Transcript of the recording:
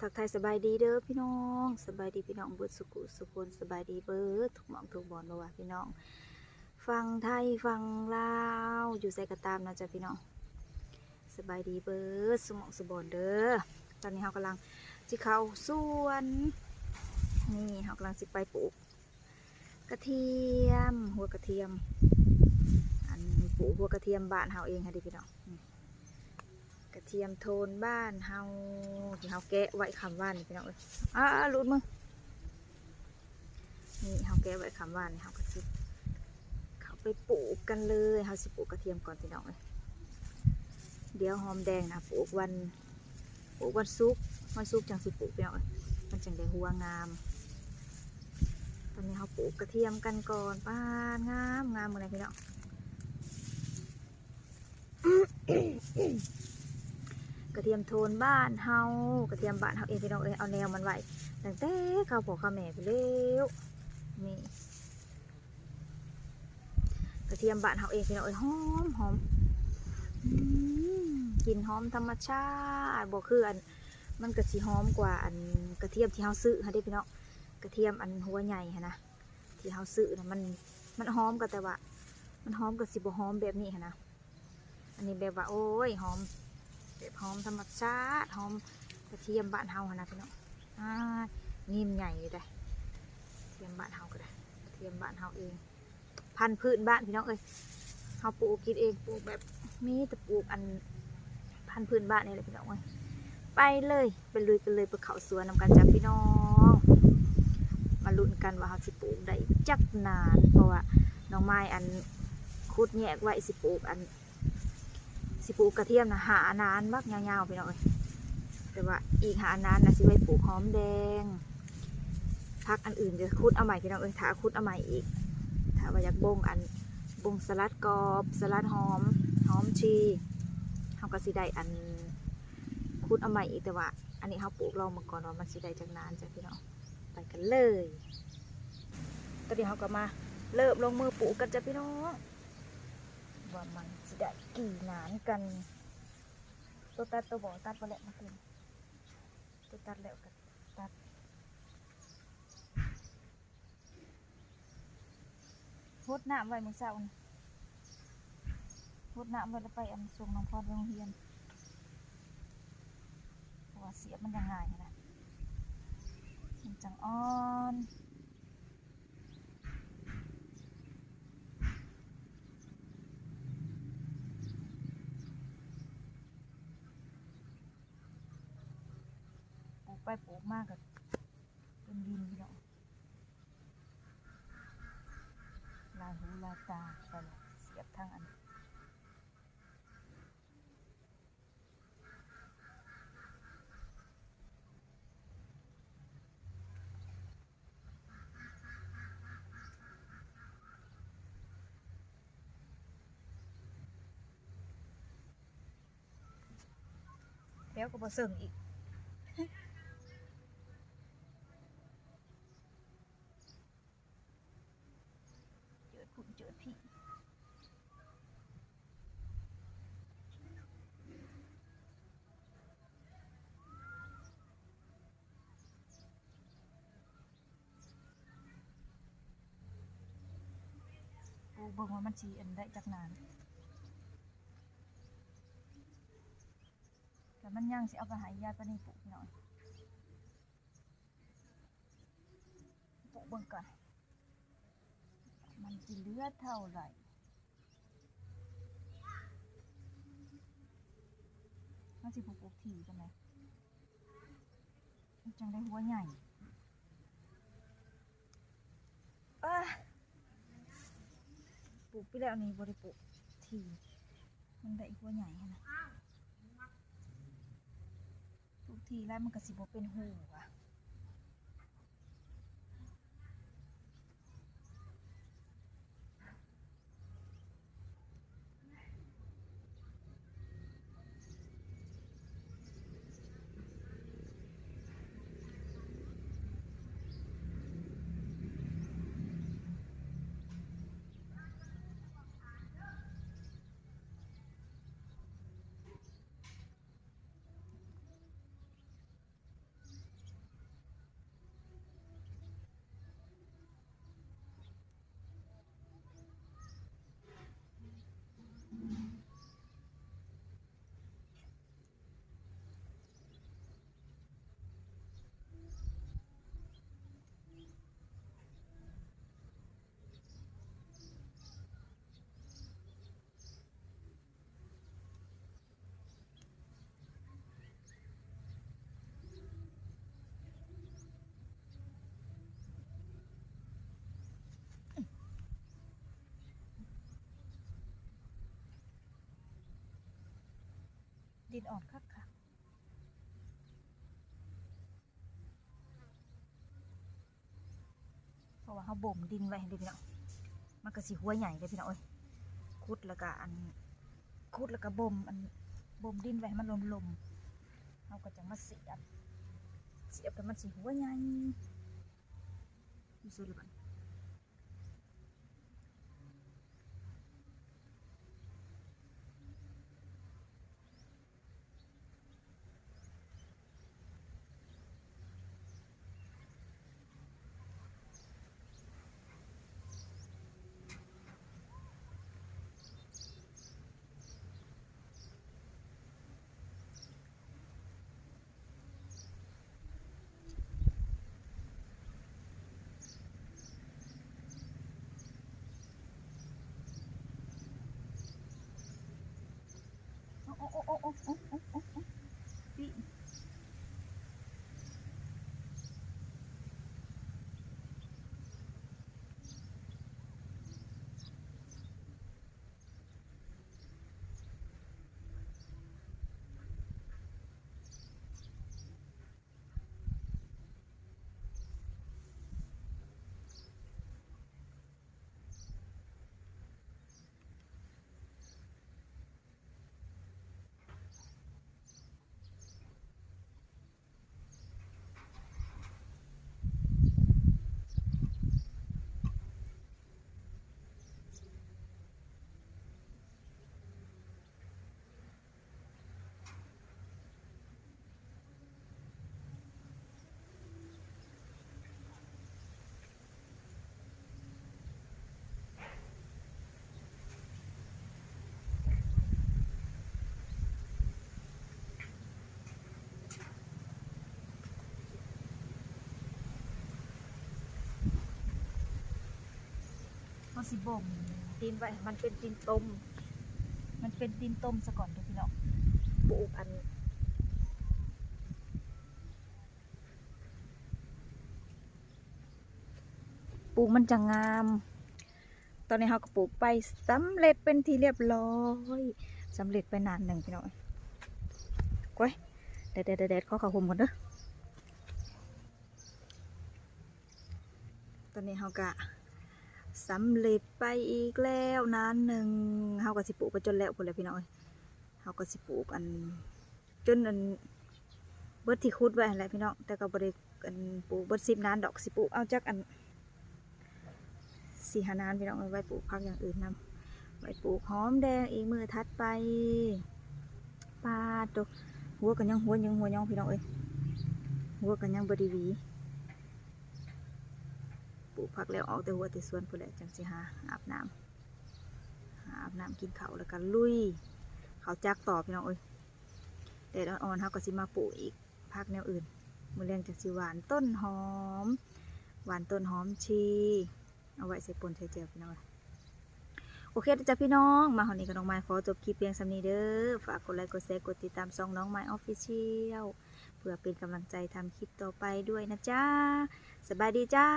ທັກທາຍສະບາຍດີເດີພີ່ນ້ອງ ສະບາຍດີພີ່ນ້ອງເບິດສຸຂູສຸຄົນ ສະບາຍດີເບິດທຸກໝ່ອງທຸກບ່ອນ ບໍ່ວ່າພີ່ນ້ອງຝັ່ງໄທຝັ່ງລາວ ຢູ່ໃສກໍຕາມເນາະຈ້າພີ່ນ້ອງ ສະບາຍດີເບິດສຸໝ່ອງສຸບ່ອນເດີ. ຕອນນີ້ເຮົາກຳລັງຊິເຂົ້າສວນ ນີ້ເຮົາກຳລັງຊິໄປປູກ ກະທຽມ ຫົວກະທຽມ ອັນປູກຫົວກະທຽມບ້ານເຮົາເອງຫັ້ນເດພີ່ນ້ອງ ກະທຽມໂທນບ້ານເຮົາ ທີ່ເຮົາແກະໄວ້ຄ່ຳວານນີ້ພີ່ນ້ອງເອີຍ ອ້າ ຫຼຸດມື ນີ້ເຮົາແກະໄວ້ຄ່ຳວານນີ້ ເຮົາກໍຊິເຂົ້າໄປປູກກັນເລີຍ ເຮົາຊິປູກກະທຽມກ່ອນພີ່ນ້ອງເອີຍ ດຽວຫອມແດງນະປູກວັນ ປູກວັນສຸກ ວັນສຸກຈັ່ງຊິປູກພີ່ນ້ອງເອີຍ ມັນຈັ່ງໄດ້ຫົວງາມ. ຕອນນີ້ເຮົາປູກກະທຽມກັນກ່ອນ ປາດ ງາມ ງາມມື້ນີ້ພີ່ນ້ອງ ກະທຽມໂທນບ້ານເຮົາ ກະທຽມບ້ານເຮົາເອງພີ່ນ້ອງເອີຍ ເອົາແນວມັນໄວ້ຕັ້ງແຕ່ເກົ່າພໍ່ເກົ່າແມ່ພຸ້ນແລ້ວ ນີ້ ກະທຽມບ້ານເຮົາເອງພີ່ນ້ອງເອີຍ ຫອມ ຫອມ ອືມ ກິ່ນຫອມທຳມະຊາດ ບໍ່ຄືອັນ ມັນກໍຊິຫອມກວ່າອັນກະທຽມທີ່ເຮົາຊື້ຫັ້ນເດ້ພີ່ນ້ອງ ກະທຽມອັນຫົວໃຫຍ່ຫັ້ນນະ ທີ່ເຮົາຊື້ນະ ມັນ ມັນຫອມກໍແຕ່ວ່າ ມັນຫອມກໍຊິບໍ່ຫອມແບບນີ້ຫັ້ນນະ ອັນນີ້ແບບວ່າ ໂອ້ຍ ຫອມ ແບບຫອມທຳມະຊາດ ຫອມກະທຽມບ້ານເຮົາຫັ້ນນະພີ່ນ້ອງ ອາ ງີມໃຫຍ່ຢູ່ໃດ໋ ກະທຽມບ້ານເຮົາກໍໄດ້ ກະທຽມບ້ານເຮົາເອງ ພັນພື້ນບ້ານພີ່ນ້ອງເອີຍ ເຮົາປູກກິນເອງ ປູກແບບມີແຕ່ປູກອັນພັນພື້ນບ້ານນີ້ແຫຼະພີ່ນ້ອງເອີຍ ໄປເລີຍ ໄປລຸຍກັນເລີຍ ໄປເຂົ້າສວນນຳກັນຈ້າພີ່ນ້ອງ ມາລຸ້ນກັນວ່າເຮົາຊິປູກໄດ້ຈັກໜານ ເພາະວ່ານ້ອງມາຍອັນ ຂຸດແຍກໄວ້ ຊິປູກອັນ ຊິປູກກະທຽມນະ ຫ້າໜານບັກຍາວໆ ພີ່ນ້ອງເອີຍ ແຕ່ວ່າອີກຫ້າໜານນະ ຊິໄວ້ປູກຫອມແດງ ຜັກອັນອື່ນກໍຂຸດເອົາໃໝ່ພີ່ນ້ອງເອີຍ ຖ້າຂຸດເອົາໃໝ່ອີກ ຖ້າວ່າຢາກບົ່ງອັນ ບົ່ງສະຫຼັດກອບ ສະຫຼັດຫອມ ຫອມຊີ ເຮົາກໍຊິໄດ້ອັນ ຂຸດເອົາໃໝ່ອີກ ແຕ່ວ່າອັນນີ້ເຮົາປູກລອງເບິ່ງກ່ອນວ່າມັນຊິໄດ້ຈັກໜານຈ້າພີ່ນ້ອງ ໄປກັນເລີຍ. ຕອນນີ້ເຮົາກໍມາເລີ່ມລົງມືປູກກັນຈ້າພີ່ນ້ອງ ວ່າມັນຊິໄດ້ກີ່ໜານກັນ ໂຕຕັດໂຕບໍ່ຕັດບໍ່ແຫຼະ ມາກິນ ໂຕຕັດແລ້ວກໍຕັດ ຫົດນ້ຳໄວ້ມື້ເຊົ້ານີ້ ຫົດນ້ຳໄວ້ແລ້ວໄປອັນ ສົ່ງນ້ອງພອນໄປໂຮງຮຽນ ເພາະວ່າສຽບມັນຍັງງ່າຍຫັ້ນນະ ມັນຈັ່ງອ່ອນ. ປູກໄປປູກມາກໍເປັນດິນພີ່ນ້ອງ ລາຍຫູລາຍຕາໄປລະ ສຽບທາງອັນ ແລ້ວກໍບໍ່ເຊິ່ງອີກ ເຈີດພຸ້ນເຈີດພີ້ ປູກເບິ່ງວ່າມັນຊິອັນໄດ້ຈັກໜານ ແລ້ວມັນຍັງຊິເອົາໄປໃຫ້ຍາຍປານີປູກພີ່ນ້ອງ ປູກເບິ່ງກ່ອນ ມັນຊິເຫຼືອເທົ່າໃດ ມັນຊິບໍ່ປູກຖີ່ປານໃດ ມັນຈັ່ງໄດ້ຫົວໃຫຍ່ ເອີ ປູກປີແລ້ວນີ້ບໍ່ໄດ້ປູກຖີ່ ມັນໄດ້ຫົວໃຫຍ່ຫັ້ນນະ ປູກຖີ່ຫຼາຍມັນກໍຊິບໍ່ເປັນຫູຫວາ. ເ ດິນອ່ອນຄັກໆ ເພາະວ່າເຮົາບົ່ມດິນໄວ້ຫັ້ນເດ້ພີ່ນ້ອງ ມັນກໍຊິຫົວໃຫຍ່ເດ້ພີ່ນ້ອງເອີຍ. ຂຸດແລ້ວກໍອັນ ຂຸດແລ້ວກໍບົ່ມ ອັນບົ່ມດິນໄວ້ໃຫ້ມັນຫຼົ່ມໆ ເຮົາກໍຈັ່ງມາສຽບ ສຽບແລ້ວມັນຊິຫົວໃຫຍ່. ຢູ່ໃສລະບັດ? ເຮົາຊິບົ່ມດິນໄວ້ໃຫ້ມັນເປັນດິນຕົມ ມັນເປັນດິນຕົມສາກ່ອນເດີ້ພີ່ນ້ອງ. ປູກອັນ ປູກມັນຈະງາມ. ຕອນນີ້ເຮົາກໍປູກໄປສຳເລັດເປັນທີ່ລຽບລ້ອຍ ສຳເລັດໄປນານໜຶ່ງພີ່ນ້ອງ. ໂອ້ຍ ແດດໆໆ ຂໍເຂົ້າຮົ່ມກ່ອນເດີ້. ຕອນນີ້ເຮົາກະສຳເລັດໄປອີກແລ້ວນານໜຶ່ງ ເຮົາກໍຊິປູກໄປຈົນແລ້ວພຸ້ນແຫຼະພີ່ນ້ອງເອີຍ. ເຮົາກໍຊິປູກອັນ ຈົນອັນ ເບິດທີ່ຂຸດໄວ້ຫັ້ນແຫຼະພີ່ນ້ອງ ແຕ່ກໍບໍ່ໄດ້ອັນ ປູກເບິດສິບນານດອກ ຊິປູກເອົາຈັກອັນ ສີ່ຫ້ານານພີ່ນ້ອງເອີຍ ໄວ້ປູກຜັກຢ່າງອື່ນນຳ ໄວ້ປູກຫອມແດງອີກມື້ຖັດໄປ. ປາດໂທ້ ຫົວກໍຍັງຫົວຍືງຫົວຍອງພີ່ນ້ອງເອີຍ ຫົວກໍຍັງບໍ່ໄດ້ຫວີ. ປູກຜັກແລ້ວອອກແຕ່ຫົວແຕ່ສວນພຸ້ນແຫຼະ ຈັ່ງຊິຫາອາບນ້ຳ ຫາອາບນ້ຳກິນເຂົ້າ ແລ້ວກໍລຸຍເຂົ້າຈັກຕໍ່ພີ່ນ້ອງເອີຍ. ແດດອ່ອນໆ ເຮົາກໍຊິມາປູກອີກ ຜັກແນວອື່ນ ມື້ແລງຈັ່ງຊິຫວ່ານຕົ້ນຫອມ ຫວ່ານຕົ້ນຫອມຊີ ເອົາໄວ້ໃສ່ປົ່ນໃສ່ແຈ່ວພີ່ນ້ອງເອີຍ. ໂອເຄເດີ້ຈ້າພີ່ນ້ອງ ມາຮອດນີ້ກໍນ້ອງມາຍຂໍຈົບຄລິບພຽງສ່ຳນີ້ເດີ້. ຝາກກົດໄລ ກົດແຊ ກົດຕິດຕາມຊ່ອງນ້ອງມາຍ Official ເພື່ອເປັນກຳລັງໃຈທຳຄລິບຕໍ່ໄປດ້ວຍນະຈ້າ. ສະບາຍດີຈ້າ.